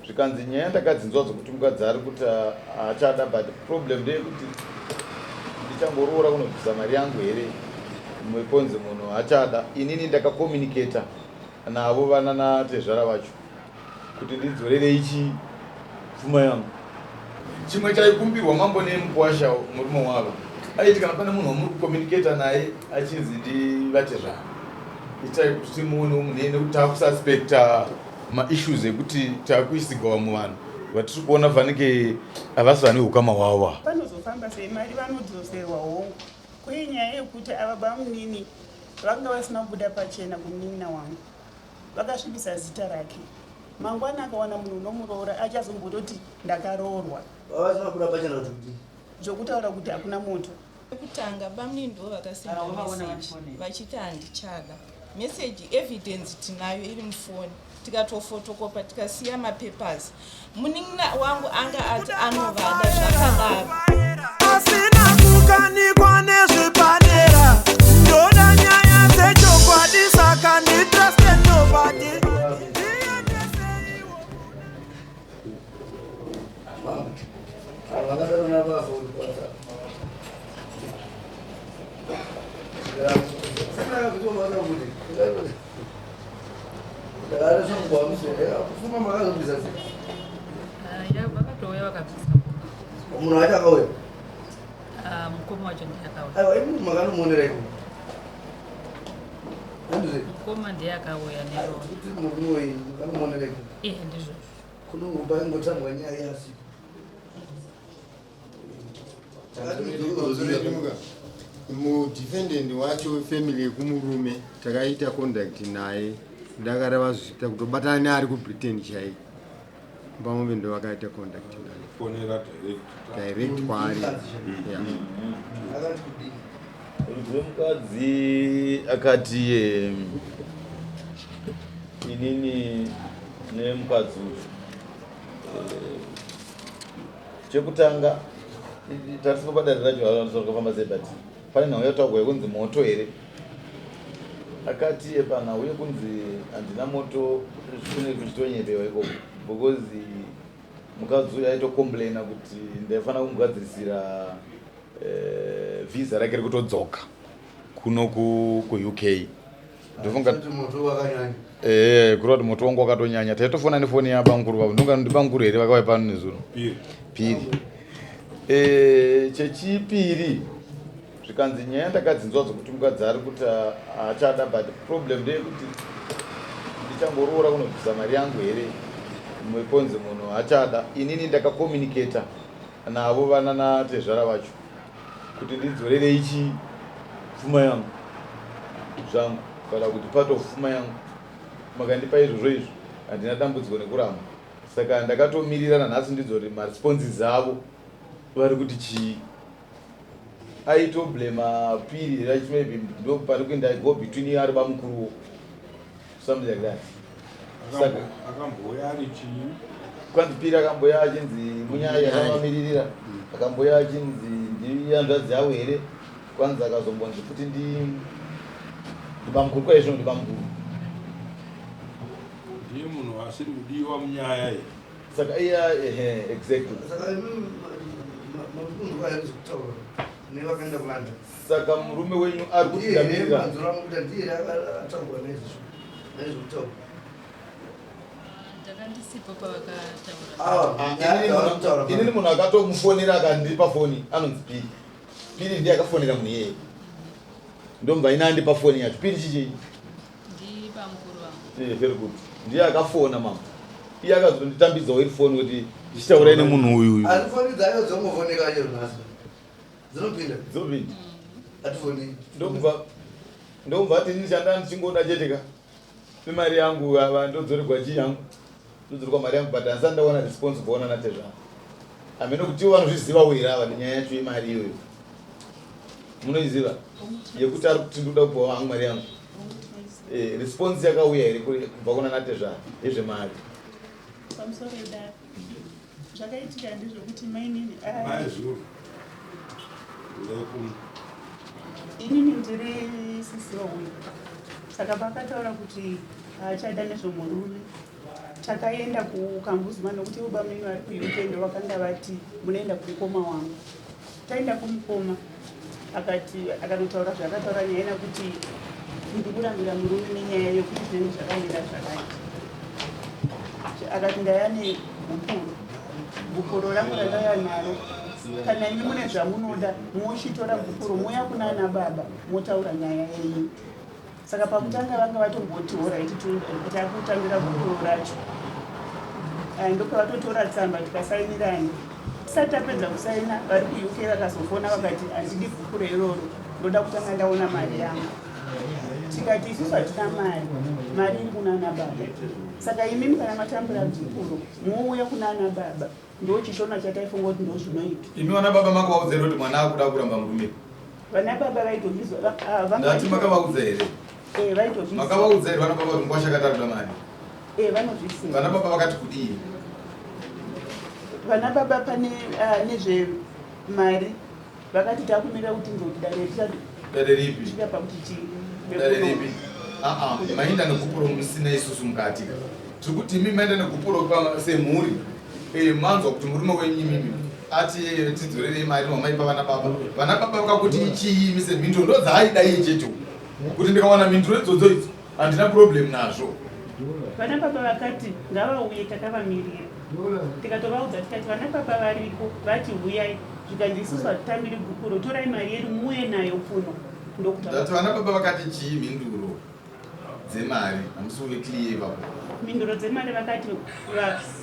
Zvikanzi nyaya ndakadzinzwa dzokuti mukadzi ari kuti haachada, but problem ndeyekuti ndichangoroora kunobvisa mari yangu here mekonzi munhu haachada. Inini ndakacommunicata navo vana natezvara vacho kuti ndidzorere ichi pfuma yangu. Chimwe chaikumbirwa mambo nemukwasha murume wavo aiti kana pane munhu wamuri kucommunicata naye achinzi ndivatezvara, itai kuti timuonewo munhu nekuti takususpecta maissues ekuti takuisigwa vamwe vanhu vatiri kuona fanike havasi vane ukama hwavo. Panozofamba sei mari vanodzoserwa hongu. Kuye nyaya yekuti ava bamunini vanga vasina kubuda pachena kumunin'ina wangu vakasvibisa zita rake. Mangwana akawana munhu unomuroora achazombototi ndakaroorwa. Vasina kubuda pachena kuti kudii? Zvokutaura kuti hakuna moto. Kutanga bamunini ndivo vakasenda message vachiti handichada. Message evidence tinayo iri mufoni tikatofotokopa tikasiya mapapers. Munin'ina wangu anga ati anovada zvakadaro. Asina kukanikwa nezvepadera, ndoda nyaya dzechokwadi, saka nditruste nobody. Vakatouya vakabvisa. Munhu wacho akauya? Mukoma wacho ndiye akauya. Aiwa, imi makanomuonera iko? Mukoma ndiye akauya nero. Makanomuonera iko? Eh, ndizvozvo. Kunongomba ingotangwa nyaya yasi. Mudefendant wacho, family yekumurume, takaita contact naye. Ndakareva zvita kutobatana neari kuBritain chaiko. Pamwe ndo vakaita contact naye. Fonera direct. Direct kwaari, yeah. Akati kudii? Rudzi rwemukadzi akati inini nemukadzi uyu, chekutanga tarisipo padare racho rakafamba sei, but pane nhau yataurwa yekunzi moto here. Akati iye panhau yekunzi handina moto kune kuchitonyepewa ikoko, because mukadzi uyu aitocomplaina kuti ndaifanira kumugadzirisira visa rake rekutodzoka kuno kuUK. Ndofunga Kuti moto wakanyanya. Eh, kureva kuti moto wangu wakatonyanya. Taitofona nefoni yabamukuru vavo. Ndonga ndibamukuru here vakauya pano nezuro? Piri. Piri. Chechipiri zvikanzi nyaya ndakadzinzwa dzokuti mukadzi ari kuti haachada, but problem ndeyekuti ndichangoroora kunobvisa mari yangu here mekonzi munhu haachada. Inini ndakacommunicata navo vana natezvara vacho kuti ndidzorere ichi pfuma yangu zvangu, kana kuti part of pfuma yangu makandipa izvozvo. Izvo handina dambudziko nekuramba, saka ndakatomirira nanhasi ndidzori maresponses avo vari kuti chii. Aitoblema Piri right, maybe ndo pari kuenda go between iye ari bamukuruwo, something like that. Saka Akambouya ari chii? Kwanzi Piri akamboya achinzi munyaya yakavamiririra, akamboya achinzi ndihanzvadzi yavo here. Kwanzi akazombonzi futi ndibamukuru kwaizvino, ndibamukuru. Ndiye munhu asiri kudiwa munyaya iyi. Saka iya, ehe, exactly. Saka imi makunzwa here zvekutaura nevakaenda kuLondon? Saka murume wenyu ari kuti Ndiye here? ndamirira. Manzuro amukuita ndiye here ataurwa nezvekutaura? Ndakandisipo pavakataura. Ah, nyaya dzavari kutaura. Inini munhu akatomufonera akandipa foni anonzi Piri. Piri ndiye akafonera munhu iyeye, ndomva ine andipa foni yacho. Piri chichii? Ndibamukuru vangu. Eh, very good. Ndiye akafona mama, iye akazonditambidzawo iri foni kuti ndichitaurai nemunhu uyu uyu. Asi foni dzacho dzongofoneka chero nhasi dzinopinda? Dzinopinda. Hatifoni. Ndokubva ati ini chanda ndichingoda chete ka nemari yangu ava, ndodzoregwa chii yangu, ndodzorerwa mari yangu, but handisati ndaona response kuona natezvavo. Hamene kuti ivo vanozvizivawo here ava nenyaya yacho yemari iyoyo. Munoiziva yekuti ari kuti ndoda kupiwa hangu mari yangu? Response yakauya here kubva kuna natezvavo yezvemari? Pamusoro idare, zvakaitika ndezvekuti mainini Mai Zuru ndekuno. Inini ndiri sisi wauyu, saka pakataura kuti haachada nezvemurume. Takaenda kuKambuzuma nokuti ivo bamunini vari kuUK ndovakanga vati munoenda kumukoma wangu. Taenda kumukoma akati akanotaura zvaakataura nyaya ina kuti ndikurambira murume nenyaya yekuti zvinenge zvakamira zvakati. Akati ndaya negupuro, gupuro rangu randauya naro kana imi mune zvamunoda mochitora gupuro mouya kunana baba motaura nyaya yenyu. Saka pakutanga vanga vatomboti horaiti takutambira gupuro racho eh, ndopavatotora tsamba tikasainirana. Tisati tapedza kusaina vari kuUK vakazofona vakati handidi gupuro iroro ndoda kutanga ndaona mari yangu. Tikati isusu hatina mari, mari iri kunana baba. Saka imimi kana matambura gupuro mouya kunana baba. Ndochishona chataifunga kuti ndozvinoitwa. Imi vana baba makavaudza here kuti mwana akuda kuramba murume? Vana baba vaitozvizwa. Ah, Ndati makavaudza here? Eh, vaitozvizwa. Makavaudza here vana baba kuti mukwasha akati akuda mari? Eh, vanozviziva. Vana baba vakati kudii? Vana baba pane ah, nezve mari vakati takumirira kuti nzoti dare risati Dare ripi? Svika pakuti chii? Dare ripi? Ah ah, mainda negupuro musina isusu mukati. Tiri kuti imi maenda negupuro semhuri. Eh, manzwa kuti murume wenyu imimi ati eh, tidzorerei mari wamaipa vana baba. Vana baba vakakuti ichii imi semhinduro ndo dzaaida iye checho. Kuti ndikawana mhinduro idzodzo idzo handina problem nazvo. Vana baba vakati ngavauye takavamirira. Tikatovaudza tikati vana baba variko vati huyai zvikanzi isusu hatitambiri gupuro torai mari yedu muuye nayo kuno. Ndokutaura. Ndati vana baba vakati chii mhinduro dzemari hamusi kuve clear ipapo. Mhinduro dzemari vakati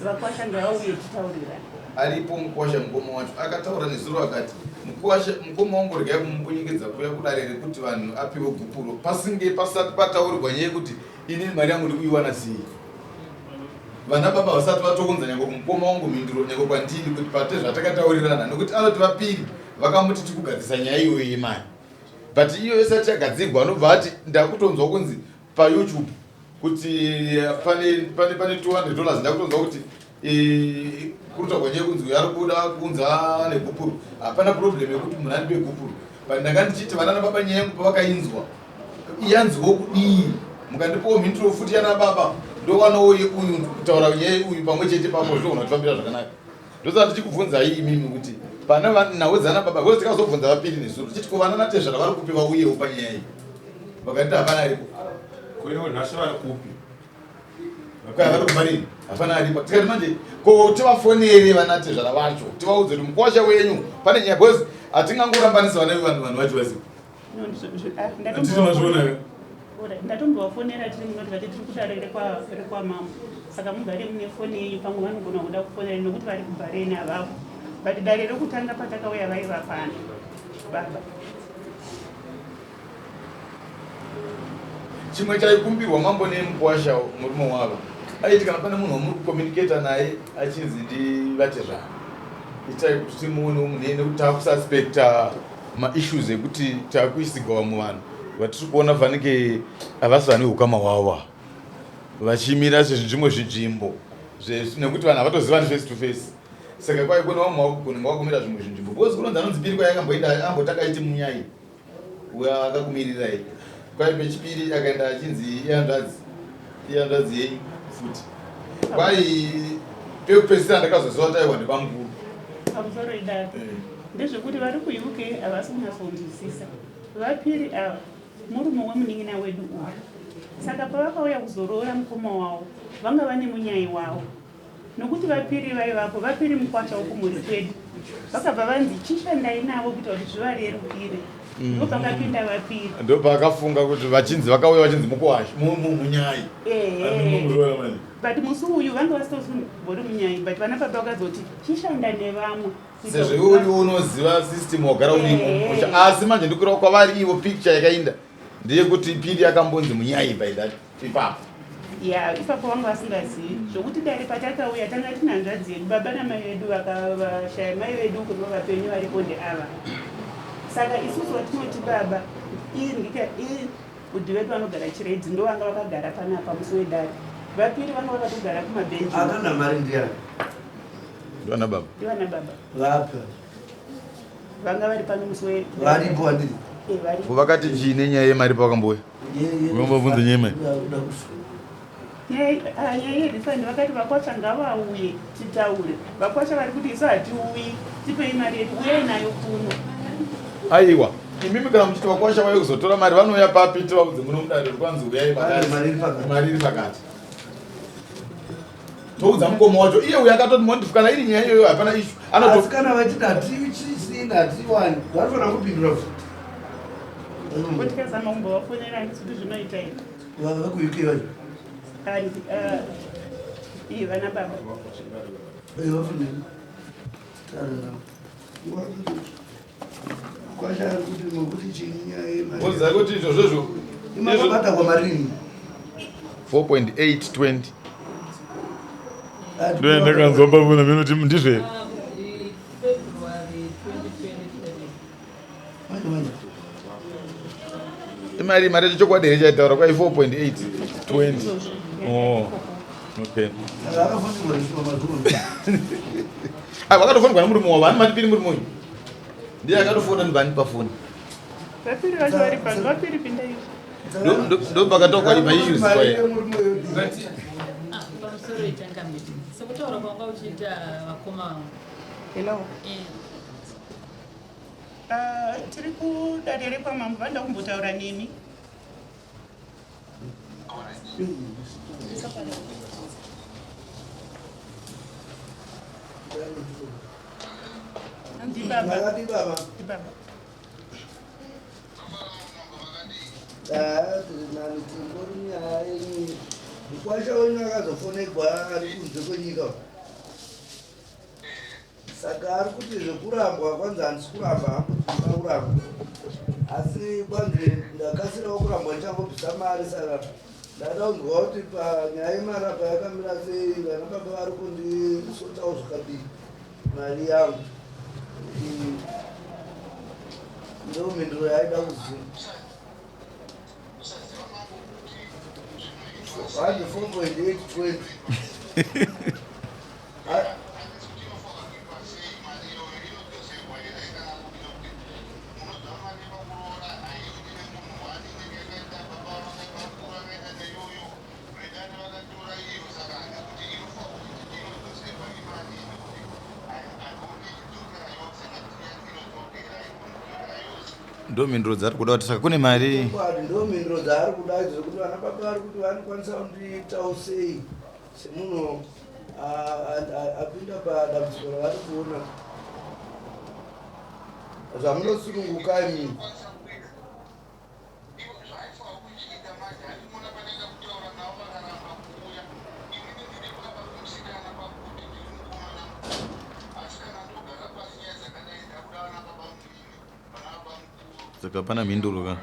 vakwasha ngavauye titaurirane. Aripo mukwasha mukoma wacho akataura nezuro akati mukwasha mukoma wangu regai kumupunyikidza kuya kudare rekuti vanhu apiwe gupuro pasinge pasati pataurirwa nyaya yekuti inini mari yangu ndikuiwana sei. Vana baba vasati vatounza nyangwe kumukoma wangu mhinduro nyangwe kwandiri kuti pate zvatakataurirana nekuti anoti vapiri vakamuti tikugadzisa nyaya iyoyo yemari but iyo isati yagadzirwa anobva ati ndakutonzwa kunzi payoutube kuti pane pane pane 200 dollars ndakutonzwa kuti eh, kurutaurwa nyaya yekunzi uyo ari kuda kuunza negupuro hapana problem yekuti munhu andipe gupuro but ndanga ndichiti vana nababa nyaya yangu pavakainzwa yanziwo kudii mukandipawo mhinduro futi yana baba ndowanawo yeuyu kutaura nyaya yeuyu pamwe chete papo zvinogona kutifambira zvakanaka ndosaka ndichikubvunzai imimi kuti pana nhau dzana baba because tikazobvunza vapiri nezuro tichiti ko vana natezvara vari kupi vauyewo panyaya iyi vakati hapana aripo Kurewo nhasi vari kupi? Kwai vari kubva rini hapana aripo tikati manje ko tivafonere vanatezvara vacho tivaudze kuti mukwasha wenyu pane nyaya because hatingangorambanisi vana vevanhu vanhu vacho vasipo Handiti mazviona here? Ndatombovafonera tiri muno tikati tiri kudare rekwamambo saka mugare mune foni yenyu pamwe vanogona kuda kufonera nokuti vari kubhareni avavo but dare rekutanga patakauya vaiva pano baba. Chimwe chaikumbirwa mambo nemukwasha murume wavo aiti kana pane munhu wamuri kucommunicata naye achinzi ndivatezvara itai kuti timuonewo munhu nekuti takususpecta maissues ekuti takuisigwa vamwe vanhu vatiri kuona fanike havasi vane ukama hwavo vachimira sezvimwe zvinzvimbo nekuti vanhu havatozivani face to face saka kwai kune vamwe vakugonenge vakumira zvimwe zvinzvimbo because kunonzi anonzi piri kwai akamboenda ambotanga aiti munyai uyo akakumirirai kwai pechipiri akaenda achinzi ihanzvadzi ihanzvadzi yenyu futi kwai pekupedzisira ndakazoziva kuti aiwa ndebamukuru pamusoro idaro eh. Ndezvekuti vari kuUK havasi kunyatsonzwisisa. VaPhiri ava murume wemunin'ina wedu uyu. Saka pavakauya kuzoroora mukoma wavo vanga vane munyai wavo. Nokuti VaPhiri vaivapo, VaPhiri mukwasha wokumhuri kwedu. Vakabva vanzi chishandai navo kuita kuti zvivarerukire. Ndopakapinda VaPhiri. Ndopakafunga kuti vachinzi vakauya vachinzi mukwasha munyai. Ehe. But musi uyu vanga vasitombori munyai but vana baba vakazoti chishanda nevamwe. Sezvo iwe uriwo unoziva system wagara urimo mumusha asi manje ndikureva kwavari ivo picture yakainda ndeyekuti piri akambonzi munyai by that ipapo. Ya ipapo vanga vasingazivi zvokuti dare patakauya tanga tine hanzvadzi yedu baba namai vedu vakavashaya mai vedu kuno vapenyu varipo ndeava saka isusu vatinoti baba ii Bhudhi vedu vanogara Chiredzi ndovanga vakagara panapa musi wedare. Vapiri vanga vakatogara kumabhenji. Akana mari ndiyani? Ndivana baba. Ndivana baba. Vapi? Vanga vari pano musi we Varipo handiti? Eh, varipo. Vakati chii nenyaya yemari pavakambouya? Unombobvunza nyaya yemari? Nyaya yerefund vakati vakwasha ngavauye titaure. Vakwasha vari kuti isu hatiuyi, tipei mari yedu, uyai nayo kuno. Aiwa, imimi kana muchiti vakwasha vauye kuzotora mari, vanouya papi? Tivaudze muno mudare kwanzi uyai pakati, mari iri pakati. Toudza mukoma wacho iye uyo akatoti mondif kana iri nyaya iyoyo hapana issue. Asi kana vachiti hatichisina hatiwani, vanofanira kupindura futi. Kotikazama kumbovafonera handisi kuti zvinoita here. VekuUK vacho? Iye vana baba. Vafonera. Kwasha ari kuti nokuti chinyaya yemari. Oziva kuti izvozvozvo Imakabhadharwa marini? 4.820. Ndoyandakanzwa pafona minoti ndizvo here? February 2023. Manje manje. Imari mari yacho chokwadi here chaitaura kwai 4.820? Oh, okay. Saka akafonirwa iswa mazuro. Ah, vakatofonirwa nemurume wavo ani matipiri murume uyu ndiye akatofona ndibani pafoni. Vapiri vacho vari pano, vapiri pindai. Ndo pakatokwa maissues kwaya. Ah, pamusoro ichangamire, sekutaura kwanga uchiita vakoma vangu. Hello. Eh. Ah, tiri kudare rekwamambo, vanoda kumbotaura nemi. Ndibaba. Makadi baba? Ndibaba. Ah, tiri nani, timbori nyaya yenyu. Mukwasha wenyu akazofonegwa ari kunze kwenyika. Saka ari kuti zvekurambwa kwanzi handisi kuramba hangu, ndinoda kuramba. Asi kwanzi ndakasirawo kurambwa ndichangobvisa mari, saka ndada kunzwa kuti panyaya yemari apa yakamira sei, vana baba vari kundisotawo zvakadii mari yangu. Ndo mhinduro yaida kuziva. Hanzi 4.820. Ndo mhinduro dzaari kuda kuti saka kune mari. Chokwadi, ndo mhinduro dzaari kuda idzo dzekuti vana baba vari kuti vanokwanisa kundiitawo sei semunhu apinda padambudziko ravari kuona zvamunosununguka imi. Saka hapana mhinduro ka.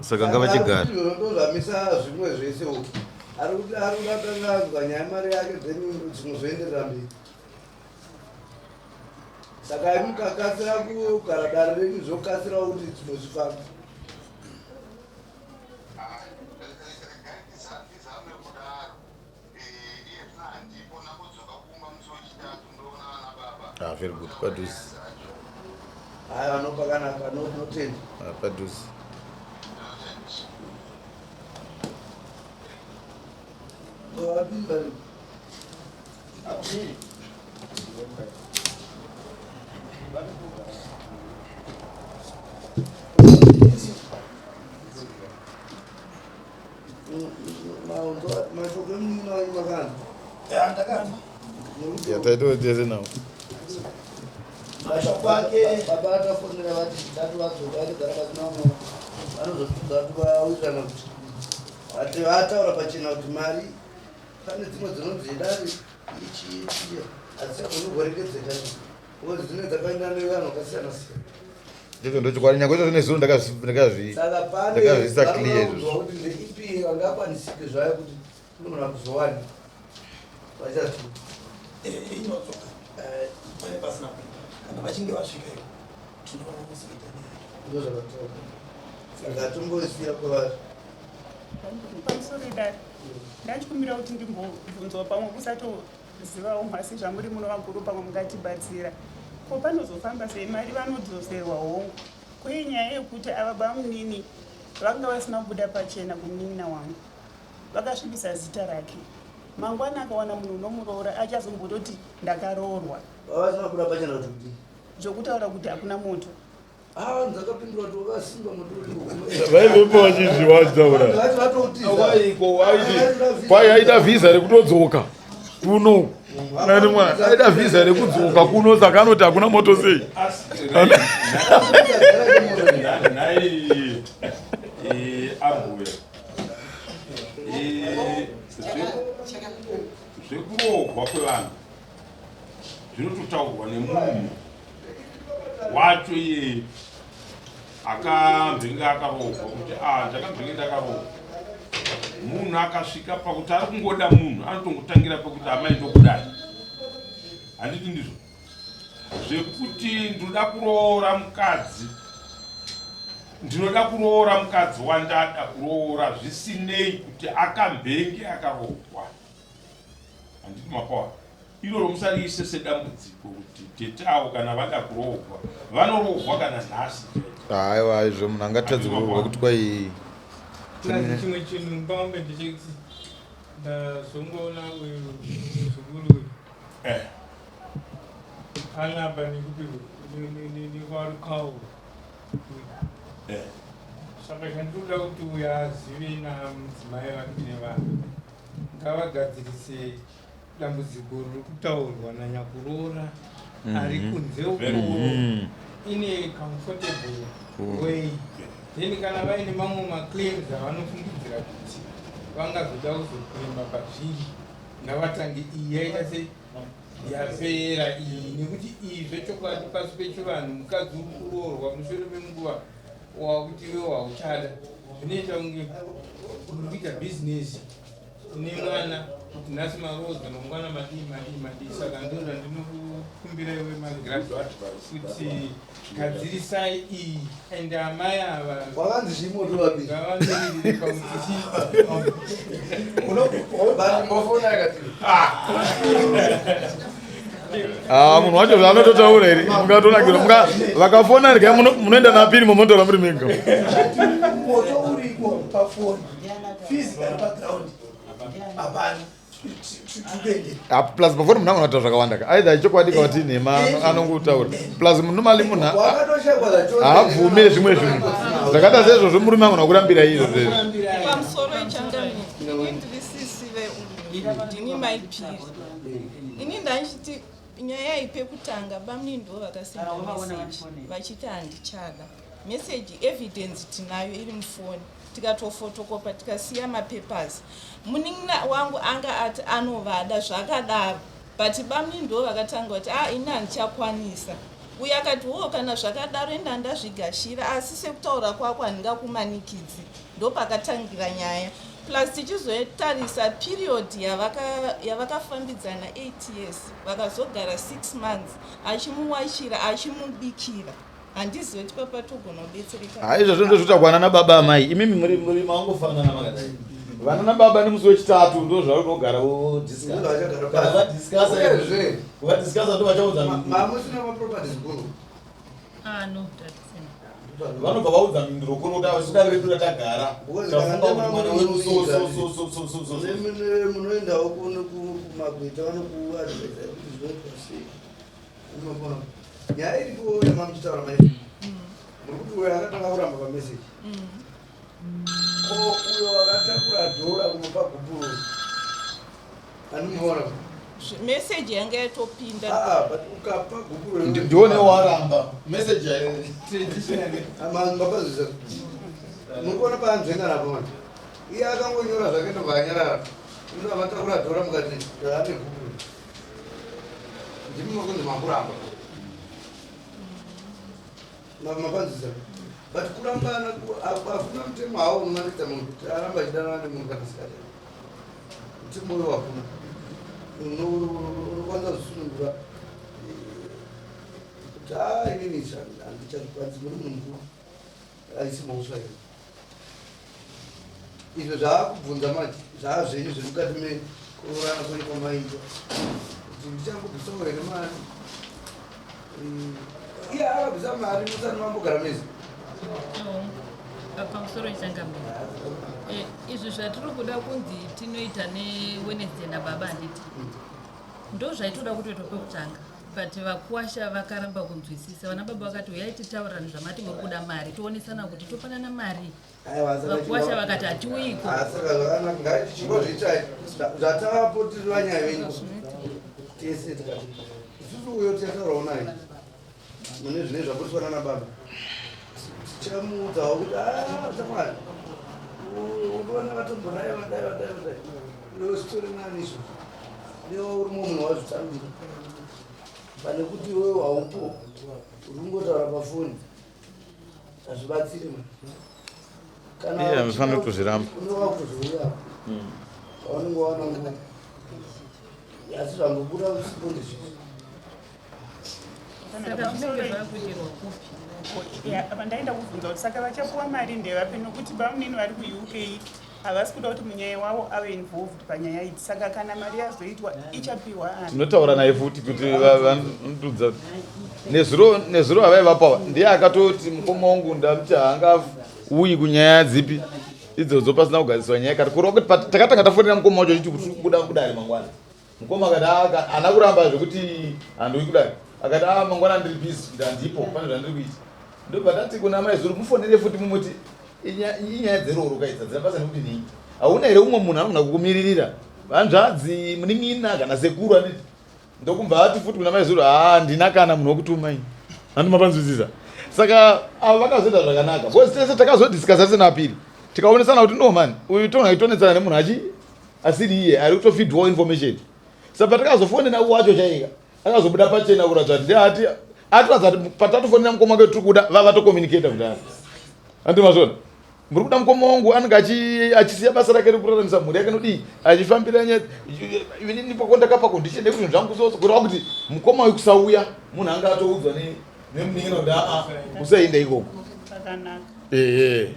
Saka ngavachigara. Ndozvamisa zvimwe zvese uku. Ari kuti ari kuda tanga anzwa nyaya yemari yake, then zvimwe zvoenderera mberi. Saka imi mukakasira kugara dare renyu zvokasirawo kuti zvimwe zvifambe. Ah, very good, padhuze. Haiwa, no, pakanaka, no, notenda. Ah, padhuze. Vapiri vari. Mashoko emunin'ina wenyu makanzwa? Yataitawo tese nawo. Mashoko ake baba atafonera vati chitatu vadzoka vachigara pasina umwe vanozotudza kuti vawirirana kuti ati vataura pachena kuti mari pane dzimwe dzinonzi dare ichi ichi hadzichagoni kugorekedzeka because dzine dzakaenda nevanhu vakasiyana siyana. Ndizvo, ndochokwadi, nyangwe izvozvo nezuro Saka pane ndakazviisa clear vanoda izvozvo. kuti ndeipi vangakwanisike zvayo kuti tinogona kuzowana vachati Inodzoka pane pasina kuita kana vachinge vasvika iko tinoona kuzoita nayo. Ndo zvakataura, saka tomboisiya kwavari. Pamusoro idare, ndachikumbira kuti ndimbobvunzwa pamwe kusatozivawo mhasi zvamuri muno vakuru, pamwe mungatibatsira. Ko panozofamba sei mari? Vanodzoserwa hongu, kuye nyaya yekuti ava bamunini Vanga vasina kubuda pachena kumunin'ina wangu. Vakasvibisa zita rake. Mangwana akawana munhu unomuroora achazombototi ndakaroorwa. Vavasina kubuda pachena kuti kudii? Zvokutaura kuti hakuna moto. Ah, ndzakapindura kuti wakasimba moto uri. Vaivepo vachizviwataura. Kwai aida vhiza rekutodzoka kuno. Nani mwana aida vhiza rekudzoka kuno saka anoti hakuna moto sei. Nhai ambuya. Zvekurohwa kwevanhu zvinototaurwa nemunhu wacho iye akambenge akarohwa kuti ah, ndakambenge ndakarohwa. Munhu akasvika pakuti ari kungoda munhu anotongotangira pakuti amai ndokudai, handiti ndizvo zvekuti ndinoda kuroora mukadzi, ndinoda kuroora mukadzi wandada kuroora zvisinei kuti akambenge akarohwa, handiti mapawa iroro musariise sedambudziko kuti tete avo kana vada kuroorwa vanoroorwa kana nhasi. Aiwa, izvo munhu angatadzi kuroorwa kuti kwai Plus chimwe chinhu pamwe ndechekuti ndazongoona uyu muzukuru uyu panapa nekuti nekwarukawo. Saka chandinoda kuti uyu azive namudzimai vake nevana, ngavagadzirise dambudziko riri kutaurwa nanyakuroora ari kunze uko in a comfortable way. Then kana vaine mamwe maclaims avanofungidzira kuti vangazoda kuzoclaima pazviri, ngavatange iyi yaita sei yapera iyi, nekuti iyi zvechokwadi pasi pechivanhu mukadzi uri kuroorwa mushure menguva wakuti iwe hauchada, zvinoita kunge uri kuita bhizinesi nemwana kuti nhasi maroodza, mangwana madii madii madii. Saka ndo zvandinokumbira iwe magraf kuti gadzirisai iyi and amai ava Wakanzi chimoto vapi? Ngavamirire pakuti Mafoni akati Ah, munhu wacho zvaanototaura here mungatonakirwa vakafona rega munoenda napiri momotora muri mega. Moto uriko pafoni, physical background hapana. Tukuende. Ah, plus pafoni munhu anogona kutaura zvakawanda ka, either chokwadi kana kuti nhema anongotaura. Plus munhu normally munhu wakatoshekwa zvachose. Haabvume zvimwe zvinhu zvakaita seizvozvo, murume angona kurambira izvo zvezvo. Pamusoro ichangamire, ini ndiri sisi veuyu, ndini maipiri. Ini ndachiti nyaya iyi pekutanga bamnini ndo vakasenda meseji vachiti handichada. Meseji evidence tinayo iri mufoni, tikatofotokopa tikasiya mapapers. Munin'ina wangu anga ati anovada zvakadaro, but bamnini ndo vakatanga kuti a ini handichakwanisa. Uyo akati wo kana zvakadaro enda ndazvigashira, asi sekutaura kwako handingakumanikidzi. Ndopakatangira nyaya. Plus tichizotarisa period yavakafambidzana 8 years, vakazogara 6 months achimuwachira, achimubikira, handizivi kuti papa togona kubetsereka. Ha, izvozvo ndozvoita kuwana nababa amai imimi muri mangofanana makadai vana nababa nemusi wechitatu ndo zvaunogara Ndo zvavachagara pasi. Uyezve, vadiscussa ndo vachaudza mhinduro. Mamusina maproperties kuno? Ah, no, tatisina. Vanobva vaudza mhinduro kuno kuti ava vedu ratagara Because kana tafunga kuti mwana wedu so so so so so so so. Munoendawo kuno kumagweta vanokuadvisa kuti zvinoitwa sei. Unopona nyaya iripo yamamuchitaura mai, muri kuti uyo akatanga kuramba pameseji, ko uyo akatakura dhora kunopa gupuro andimuona? Meseji yanga yatopinda. Ah, but ukapa gupuro Ndione waramba message. Mapazvisa muri kuona paanzvenga napo manje iye akangonyora zvake ndobva anyarara, ino avatakura dhora mukati ane gupuro, ndimi makunzi makuramba. Mapanzisa, but kurambana hakuna mutemo hawo unomanikidza munhu kuti aramba achidanana nemunhu kana sikati. Mutemo uyo hakuna. Unokwanisa kuzvisunungura kuti a inini handichazvikwanisi, muri munhu mukuru, aisi mhosva iyo. Izvo zvaakubvunza manje zvaa zvenyu zvemukati mekuroorana kwenyu kwamaita kuti ndichangobvisawo here mari. Iye akabvisa mari musati mambogara mese. Pamusoro ichangamira eh, izvi zvatiri kuda kunzi tinoita newednesday nababa handiti ndo zvaitoda kutoitwa pekutanga but vakuwasha vakaramba kunzwisisa vana baba vakati uyai titaurirane zvamati muri kuda mari tionesana kuti topanana mari vakuwasha vakati hatiuyiko ah, saka zvakanaka ngatichingozviitai zvatavapo tiri vanyaya venyu tese tikati isusu uyo tichataurawo naye mune zvine zvaburiswa nana baba tichamuudzawo kuti ah, shamwari unoona vatombodai vadai vadai vadai iwe sitori nani izvo iwe uri mumwe munhu wazvitambira pane kuti iwewe haupo uri kungotaura pafoni hazvibatsiri ma kana anofanira kutozviramba unova kuzouya paunenge waona nguva asi zvambobuda usipo ndizvizvi Saka zvinenge zvakuitirwa kupi? Apa ndaenda kubvunza kuti saka vachapuwa mari ndevapi nokuti bamunini vari kuUK havasi kuda kuti munyaya wavo ave involved panyaya idzi saka kana mari yazoitwa ichapiwa ani? Tinotaura naye futi kuti vanotudza nezuro nezuro havaivapawa ndiye akatoti mukoma wangu ndamuti haangauyi kunyaya dzipi idzodzo pasina kugadziriswa nyaya kati kureva kuti takatanga tafonera mukoma wacho achiti kuti kubuda kudare mangwana Mukoma akati ah, haana kuramba zvekuti handiuyi kudai akati a ah, mangwana ndiri busy ndandipo pane zvandiri kuita ndobva ndati kuna mai zuru mufonere futi mumuti inyaya dzerooro kaidza dzina basa nekuti nei hauna here umwe munhu anogona kukumiririra hanzvadzi munin'ina kana sekuru anditi ndokumbva ati futi kuna mai zuru haa ndina kana munhu wekutuma ini handi mapanzwisisa saka ava vakazoita zvakanaka because tese takazodiscussa senapiri tikaonesana kuti no man uyu togona kutonetsana nemunhu achi asiri iye ari kutofidwawo information saka patakazofonera wacho chaika akazobuda pachena kuratidza kuti ndiati atiratidza kuti patatofonera mukoma wake tiri kuda vava tocommunicata kudaro andi mazvona muri kuda mukoma wangu anenge achisiya basa rake rekuraramisa mhuri yake nodii achifambira nyaya inini ndakapa condition yekuti zvinhu zvangu soso kureva kuti mukoma wekusauya munhu anga atoudzwa nemunin'ina kuti aa usaenda ikoko ehe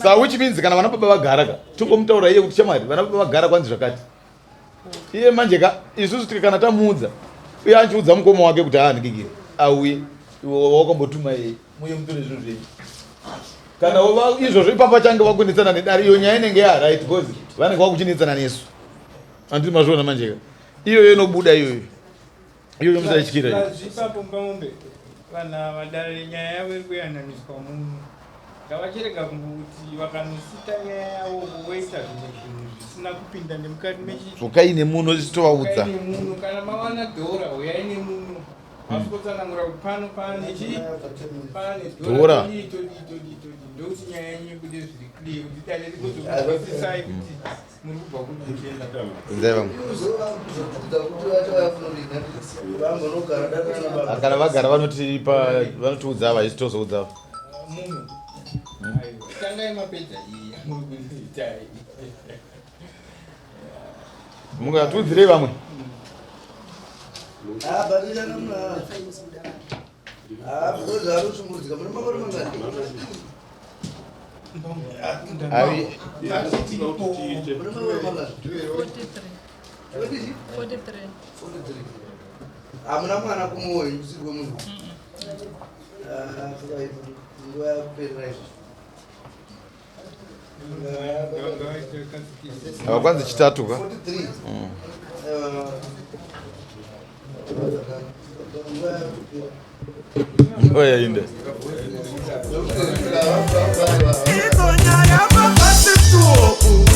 sa which means kana vana baba vagara ka tongomutaura iye kuti shamwari vana baba vagara kwanzi zvakati iye manje ka isusu tika kana tamuudza uye achiudza mukoma wake kuti aandikikire auye iwe wakambotuma iye muye mutore zvinhu zvenyu kana izvozvo ipapo change vakunetsana nedare iyo nyaya inenge yaright because vanenge vakuchinetsana nesu anditi mazviona manje ka iyoyo inobuda iyoyo iyoyo musaityira iyo. Ipapo Mupamombe vanhu ava dare nyaya yavo iri kuyananiswa muno ngavachirega kungokuti vakanosita nyaya yavo voita zvimwe zvinhu zvisina kupinda nemukati mechi dzokai nemuno tichitovaudza Uyai nemuno kana mawana dhora uyai nemuno vasvikotsanangura kuti pano pane chi pane Dhora. dhora todii todii todii todii ndokuti nyaya yenyu ibude zviri clear kuti dare rigozokuzwisisai kuti muri kubva kupi muchienda Nzai vamwe. Kana vagara vanotipa vanotiudza ava isu tozoudza ava. Munhu. Aiwa, tangai mapedza iyi yamuri kuita iyi. Mungatiudzirei vamwe? Ah, barirana muna. Ah, because ari kushungurudzika mune makore mangani? Ari Mune makore mangani? 43. 43. 43. Hamuna mwana kumwoyo usiri wemunhu. Ah, saka nguva yakuperera izvo. Ava kwanzi chitatu ka? 43. Nguva yainda. Idzo nyaya papasituo.